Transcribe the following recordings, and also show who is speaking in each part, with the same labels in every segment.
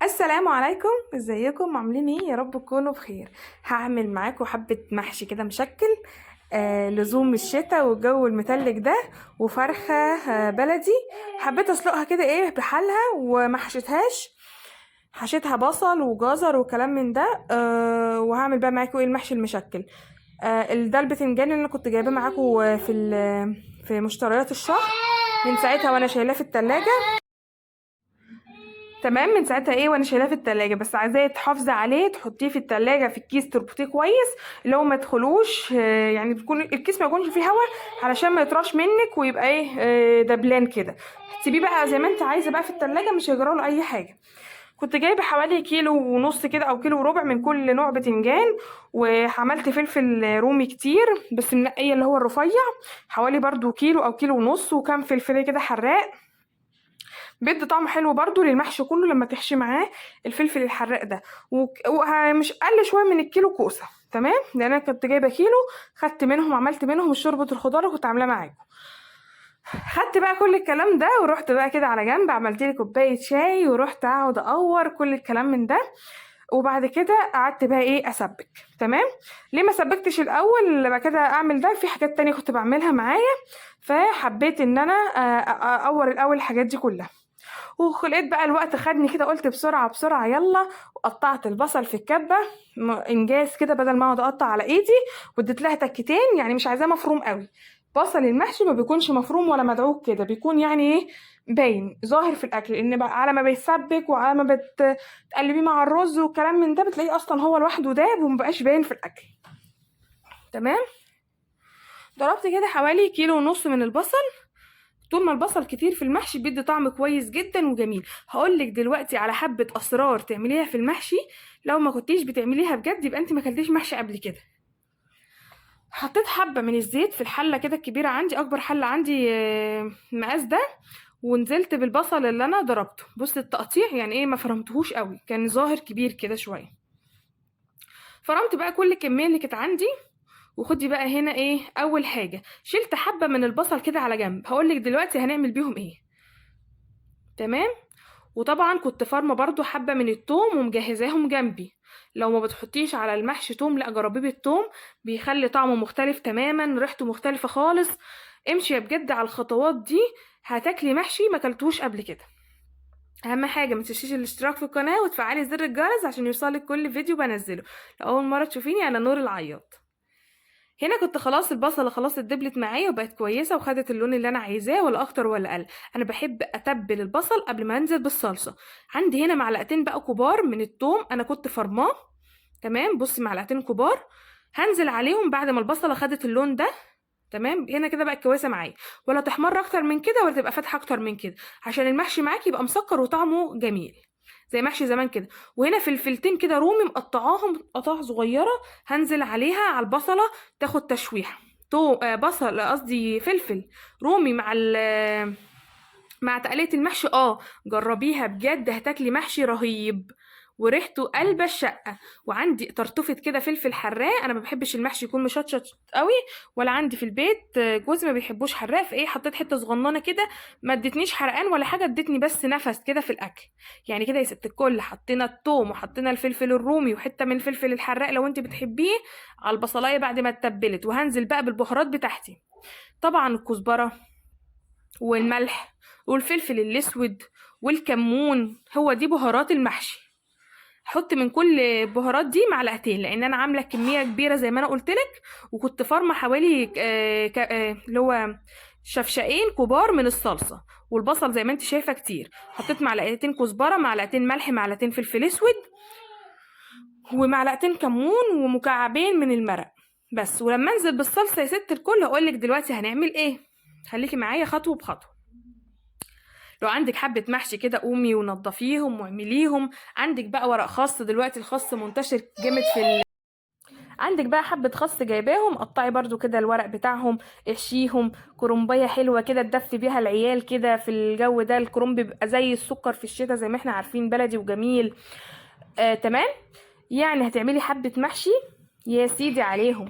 Speaker 1: السلام عليكم، ازيكم؟ عاملين ايه؟ يا رب تكونوا بخير. هعمل معاكم حبة محشي كده مشكل، لزوم الشتاء والجو المتلج ده، وفرخة بلدي حبيت اسلقها كده ايه بحالها وما حشيتهاش، حشيتها بصل وجزر وكلام من ده. وهعمل بقى معاكم ايه المحشي المشكل. ده البتنجان اللي انا كنت جايباه معاكم في مشتريات الشهر، من ساعتها وانا شايلاه في التلاجة. تمام، من ساعتها ايه وانا شايلاه في التلاجة، بس عايزاه تحافظي عليه، تحطيه في التلاجة في الكيس، تربطيه كويس اللي هو ما يدخلوش، يعني بيكون الكيس ما يكونش فيه هوا علشان ما يطراش منك ويبقى ايه، دبلان كده. تسيبيه بقى زي ما انت عايزه بقى في التلاجة، مش هيجرى له اي حاجة. كنت جايبه حوالي 1.5 كيلو كده او 1.25 كيلو من كل نوع بتنجان، وعملت فلفل رومي كتير بس منقيه اللي هو الرفيع، حوالي برضو كيلو او 1.5 كيلو، وكام فلفله كده حراق، بيدي طعم حلو برضو للمحشي كله لما تحشي معاه الفلفل الحراق ده. ومش اقل شوية من الكيلو كوسة، تمام، لان انا كنت جايبه كيلو، خدت منهم عملت منهم شوربة الخضار وكنت عاملاه معاكم. خدت بقى كل الكلام ده ورحت بقى كده على جنب، عملت لي كوباية شاي ورحت اقعد اقور كل الكلام من ده، وبعد كده قعدت بقى ايه اسبك. تمام، ليه ما سبكتش الاول بعد كده اعمل ده؟ في حاجات تانية كنت بعملها معايا، فحبيت ان انا اقور الاول الحاجات دي كلها. ولقيت بقى الوقت خدني كده، قلت بسرعة بسرعة يلا، وقطعت البصل في الكبه انجاز كده بدل ما اقعد اقطع على ايدي، واديت لها تكتين، يعني مش عايزاه مفروم قوي. بصل المحشي ما بيكونش مفروم ولا مدعوك كده، بيكون يعني ايه باين ظاهر في الاكل، لان على ما بيتسبك وعلى ما بتقلبيه مع الرز والكلام من ده، بتلاقيه اصلا هو لوحده داب ومبقاش باين في الاكل. تمام، ضربت كده حوالي 1.5 كيلو من البصل. طول ما البصل كتير في المحشي بيدي طعم كويس جدا وجميل. هقولك دلوقتي على حبة اسرار تعمليها في المحشي، لو ما كنتيش بتعمليها بجد يبقى انت ما اكلتيش محشي قبل كده. حطيت حبة من الزيت في الحلة كده الكبيرة عندي، اكبر حلة عندي، مقاس ده، ونزلت بالبصل اللي انا ضربته. بص التقطيع يعني ايه، ما فرمتهوش قوي، كان ظاهر كبير كده شوية. فرمت بقى كل الكمية اللي كانت عندي. وخدي بقى هنا ايه اول حاجة، شلت حبة من البصل كده على جنب، هقولك دلوقتي هنعمل بيهم ايه. تمام، وطبعا كنت فارمة برضو حبة من التوم ومجهزاهم جنبي. لو ما بتحطيش على المحشي توم، لا جربيه بالتوم، بيخلي طعمه مختلف تماما، ريحته مختلفة خالص. امشي يا بجد على الخطوات دي، هتاكلي محشي ما كلتوش قبل كده. اهم حاجة ما تنسيش الاشتراك في القناة وتفعلي زر الجرس عشان يوصلك كل فيديو بنزله. لو اول مرة تشوفيني، انا نور العياط. هنا كنت خلاص البصله خلاص اتدبلت معايا وبقت كويسة وخدت اللون اللي انا عايزاه، ولا اكتر ولا اقل. انا بحب اتبل البصل قبل ما انزل بالصلصه. عندي هنا معلقتين بقى كبار من الثوم انا كنت فرماه. تمام، بصي معلقتين كبار هنزل عليهم بعد ما البصله خدت اللون ده. تمام، هنا كده بقت كويسة معايا، ولا تحمر اكتر من كده ولا تبقى فاتحة اكتر من كده، عشان المحشي معاكي يبقى مسكر وطعمه جميل زي محشي زمان كده. وهنا فلفلتين كده رومي مقطعاهم قطع صغيرة، هنزل عليها على البصله تاخد تشويحه. تو بصل، قصدي فلفل رومي مع تقليه المحشي. جربيها بجد، هتاكلي محشي رهيب وريحته قلب الشقة. وعندي طرطوفه كده فلفل حراق، انا ما بحبش المحشي يكون مشطشط قوي، ولا عندي في البيت جوزي ما بيحبوش حراق، فايه حطيت حتة صغننه كده، ما ادتنيش حرقان ولا حاجة، ادتني بس نفس كده في الاكل. يعني كده يا ست الكل، حطينا الثوم وحطينا الفلفل الرومي وحتة من الفلفل الحراق لو انت بتحبيه على البصلايه بعد ما اتبلت. وهنزل بقى بالبهارات بتاعتي، طبعا الكزبره والملح والفلفل الاسود والكمون، هو دي بهارات المحشي. حط من كل البهارات دي معلقتين، لان انا عامله كمية كبيرة زي ما انا قلت لك، وكنت فارمه حوالي اللي هو شفشقين كبار من الصلصه، والبصل زي ما انت شايفه كتير. حطيت معلقتين كزبره، معلقتين ملح، معلقتين فلفل اسود، ومعلقتين كمون، ومكعبين من المرق بس. ولما انزل بالصلصه يا ست الكل هقول لك دلوقتي هنعمل ايه، خليكي معايا خطوة بخطوة. لو عندك حبة محشي كده قومي ونضفيهم واعمليهم. عندك بقى ورق خس، دلوقتي الخس منتشر جامد في عندك بقى حبة خس جايباهم، قطعي برضو كده الورق بتاعهم، احشيهم. كرنباية حلوة كده تدفي بيها العيال كده في الجو ده، الكرنب بيبقى زي السكر في الشتاء زي ما احنا عارفين، بلدي وجميل. تمام، يعني هتعملي حبة محشي يا سيدي عليهم.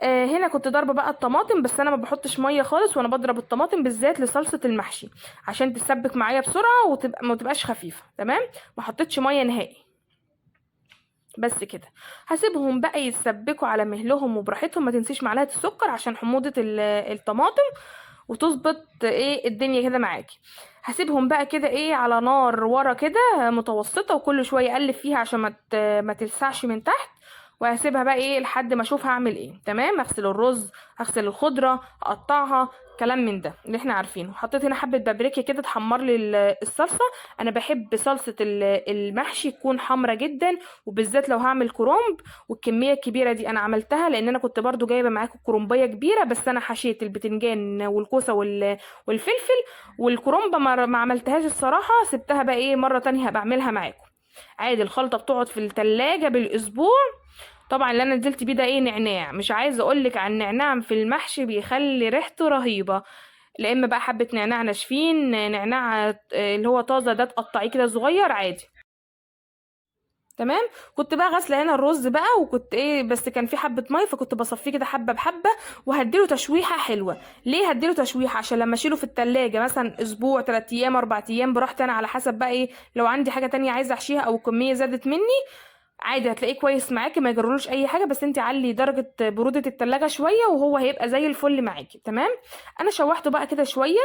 Speaker 1: هنا كنت ضاربه بقى الطماطم، بس انا ما بحطش مية خالص وانا بضرب الطماطم بالذات لصلصه المحشي عشان تسبك معايا بسرعة وتبقى ما تبقاش خفيفة. تمام، ما حطيتش مية نهائي. بس كده هسيبهم بقى يتسبكوا على مهلهم وبراحتهم. ما تنسيش معلقه السكر عشان حموضه الطماطم وتظبط ايه الدنيا كده معاكي. هسيبهم بقى كده ايه على نار ورا كده متوسطه، وكل شوية اقلب فيها عشان ما تلسعش من تحت. وهسيبها بقى ايه لحد ما اشوف هعمل ايه. تمام، اغسل الرز، اغسل الخضرة، اقطعها، كلام من ده اللي احنا عارفينه. حطيت هنا حبه بابريكا كده تحمر لي الصلصه. انا بحب صلصه المحشي تكون حمرا جدا، وبالذات لو هعمل كرنب. والكميه الكبيرة دي انا عملتها لان انا كنت برضو جايبه معاكم كرنبيه كبيرة، بس انا حشيت البتنجان والكوسه والفلفل والكرنبه ما عملتهاش الصراحة، سبتها بقى ايه مرة تانية هبقى اعملها معاكم عادي. الخلطة بتقعد في التلاجة بالاسبوع. طبعا اللي انا نزلت بيه ده ايه نعناع، مش عايزه اقولك عن النعناع في المحشي بيخلي ريحته رهيبة. لا اما بقى حبه نعناع ناشفين، نعناع اللي هو طازة ده تقطعيه كده صغير عادي. تمام، كنت بقى غاسله هنا الرز بقى، وكنت ايه بس كان في حبه مية فكنت بصفيه كده حبه بحبه، وهديله تشويحه حلوة. ليه هديله تشويحه؟ عشان لما اشيله في التلاجة مثلا اسبوع، 3 ايام، 4 ايام براحتي انا، على حسب بقى ايه لو عندي حاجة تانية عايزه احشيها او الكمية زادت مني عادي هتلاقيه كويس معاكي، ما يجرلوش اي حاجة. بس انت علي درجه برودة التلاجة شوية وهو هيبقى زي الفل معاكي. تمام، انا شوحته بقى كده شوية،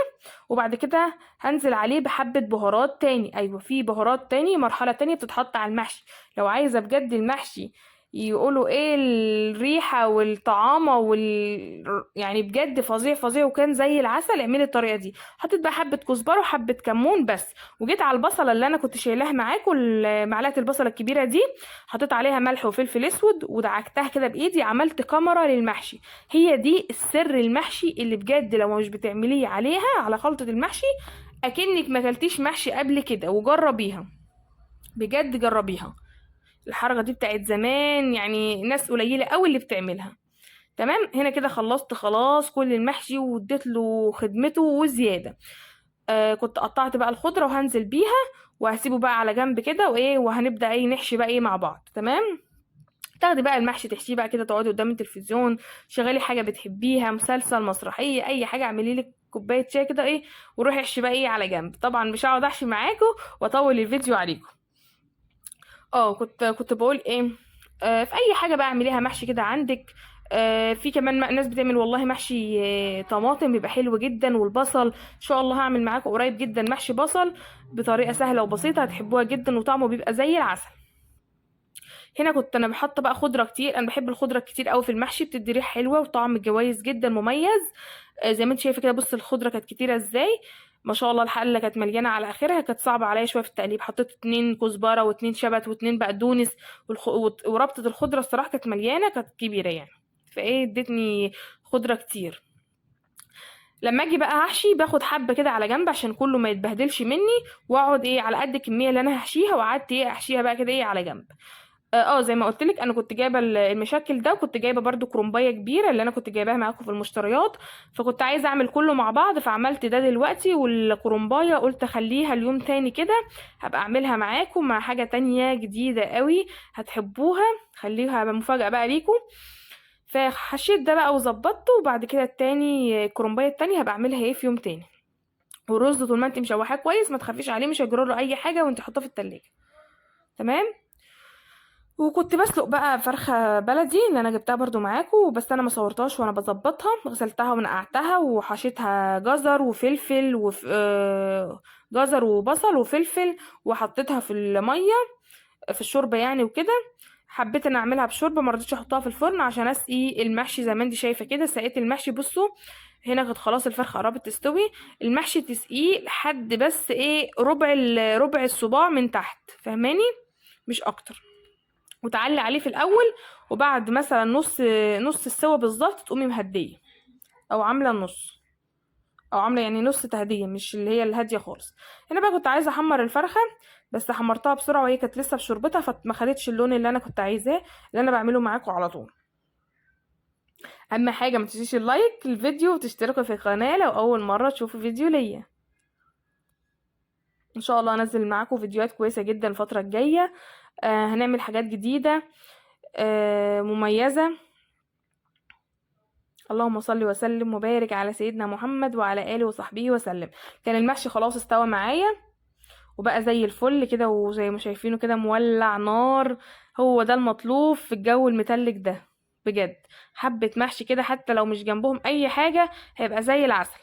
Speaker 1: وبعد كده هنزل عليه بحبه بهارات تاني. ايوه في بهارات تاني، مرحلة تانية بتتحط على المحشي. لو عايزه بجد المحشي يقولوا ايه الريحة والطعامه يعني بجد فظيع فظيع وكان زي العسل، اعملي الطريقة دي. حطيت بقى حبه كزبره وحبه كمون بس، وجيت على البصله اللي انا كنت شايلاها معاكم، معلقه البصله الكبيرة دي، حطيت عليها ملح وفلفل اسود ودعكتها كده بايدي، عملت كاميرا للمحشي. هي دي السر المحشي اللي بجد لو مش بتعمليه عليها على خلطه المحشي اكنك ما اكلتيش محشي قبل كده. وجربيها بجد، جربيها. الحركة دي بتاعت زمان، يعني ناس قليله قوي اللي بتعملها. تمام، هنا كده خلصت خلاص كل المحشي واديت له خدمته وزيادة. كنت قطعت بقى الخضرة وهنزل بيها وهسيبه بقى على جنب كده، وايه وهنبدا ايه نحشي بقى ايه مع بعض. تمام، تاخدي بقى المحشي تحشيه بقى كده، تقعدي قدام التلفزيون شغلي حاجة بتحبيها، مسلسل، مسرحية، اي حاجة، اعملي لك كوباية شاي كده ايه وروحي احشي بقى ايه على جنب. طبعا مش هقعد احشي معاكم واطول الفيديو عليكم. كنت بقول ايه، في اي حاجة بقى اعمليها محشي كده عندك. في كمان ناس بتعمل والله محشي طماطم بيبقى حلو جدا، والبصل ان شاء الله هعمل معاكم قريب جدا محشي بصل بطريقة سهلة وبسيطة هتحبوها جدا وطعمه بيبقى زي العسل. هنا كنت انا بحط بقى خضرة كتير، انا بحب الخضرة كتير قوي في المحشي، بتدي ريحه حلوة وطعم كويس جدا مميز. زي ما انت شايفه كده، بص الخضرة كانت كتيرة ازاي ما شاء الله، الحلة كانت مليانة على اخرها، كانت صعبة عليا شوية في التقليب. حطيت 2 كزبره و2 شبت و2 بقدونس، وربطه الخضرة الصراحة كانت مليانة، كانت كبيرة يعني، فايه ادتني خضرة كتير. لما اجي بقى هحشي باخد حبه كده على جنب عشان كله ما يتبهدلش مني، واقعد ايه على قد الكمية اللي انا هحشيها، وقعدت ايه احشيها بقى كده ايه على جنب. زي ما قلت لك انا كنت جايبه المشكل ده، وكنت جايبه برده كرنبايه كبيرة اللي انا كنت جايباها معاكم في المشتريات، فكنت عايزه اعمل كله مع بعض، فعملت ده دلوقتي. والكرنبايه قلت اخليها اليوم تاني كده، هبقى اعملها معاكم مع حاجة تانية جديدة قوي هتحبوها، خليها مفاجاة بقى ليكم. فحشيت ده بقى وظبطته، وبعد كده التاني الكرنبايه التانية هبقى اعملها ايه في يوم تاني. والرز طول ما انت مشوحاه كويس ما تخافيش عليه، مش هيجرى له اي حاجة وانت حاطاه في التلاجة. تمام، وكنت بسلق بقى فرخة بلدي اللي انا جبتها برضو معاكم، بس انا ما صورتهاش وانا بظبطها، غسلتها ونقعتها وحشيتها جزر وفلفل جزر وبصل وفلفل، وحطيتها في المية في الشوربة يعني وكده. حبيت ان اعملها بشوربه، ما رضيتش احطها في الفرن عشان اسقي المحشي زي ما انت شايفه كده. سقيت المحشي، بصوا هنا كانت خلاص الفرخه قربت تستوي، المحشي تسقيه لحد بس ايه ربع الصباع من تحت، فاهماني، مش اكتر، وتعلي عليه في الاول، وبعد مثلا نص السوا بالظبط تقومي مهديه او عامله النص، او عامله يعني نص تهديه، مش اللي هي الهادية خالص. هنا بقى كنت عايزه احمر الفرخه، بس حمرتها بسرعة وهي كانت لسه بشوربتها، فما خدتش اللون اللي انا كنت عايزاه اللي انا بعمله معاكم على طول. اهم حاجة ما تنسيش اللايك للفيديو وتشتركوا في القناة لو اول مرة تشوفوا فيديو ليا. ان شاء الله انزل معاكم فيديوهات كويسة جدا الفترة الجاية، هنعمل حاجات جديدة، مميزة. اللهم صل وسلم وبارك على سيدنا محمد وعلى اله وصحبه وسلم. كان المحشي خلاص استوى معايا وبقى زي الفل كده، وزي ما شايفينه كده مولع نار. هو ده المطلوب في الجو المتلج ده بجد. حبة محشي كده حتى لو مش جنبهم اي حاجة هيبقى زي العسل.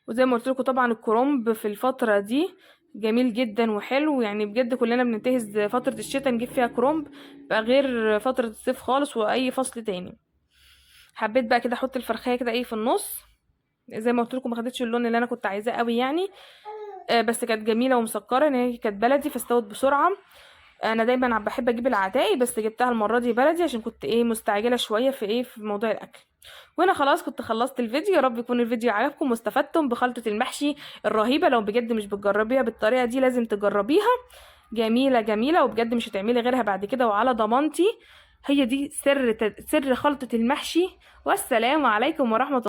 Speaker 1: وزي ما قلت لكم طبعا الكرنب في الفترة دي جميل جدا وحلو، يعني بجد كلنا بننتهز فترة الشتاء نجيب فيها كرنب، بقى غير فترة الصيف خالص واي فصل تاني. حبيت بقى كده احط الفرخايه كده ايه في النص، زي ما قلت لكم ما خدتش اللون اللي انا كنت عايزاه قوي يعني، بس كانت جميلة ومسكره، ان هي كانت بلدي فاستوت بسرعة. انا دايما بحب اجيب العتاقي، بس جبتها المرة دي بلدي عشان كنت ايه مستعجلة شوية في ايه في موضوع الاكل. وهنا خلاص كنت خلصت الفيديو. يا رب يكون الفيديو عجبكم واستفدتم بخلطه المحشي الرهيبة. لو بجد مش بتجربيها بالطريقة دي لازم تجربيها، جميلة جميلة وبجد مش هتعملي غيرها بعد كده، وعلى ضمانتي هي دي سر خلطه المحشي. والسلام عليكم ورحمة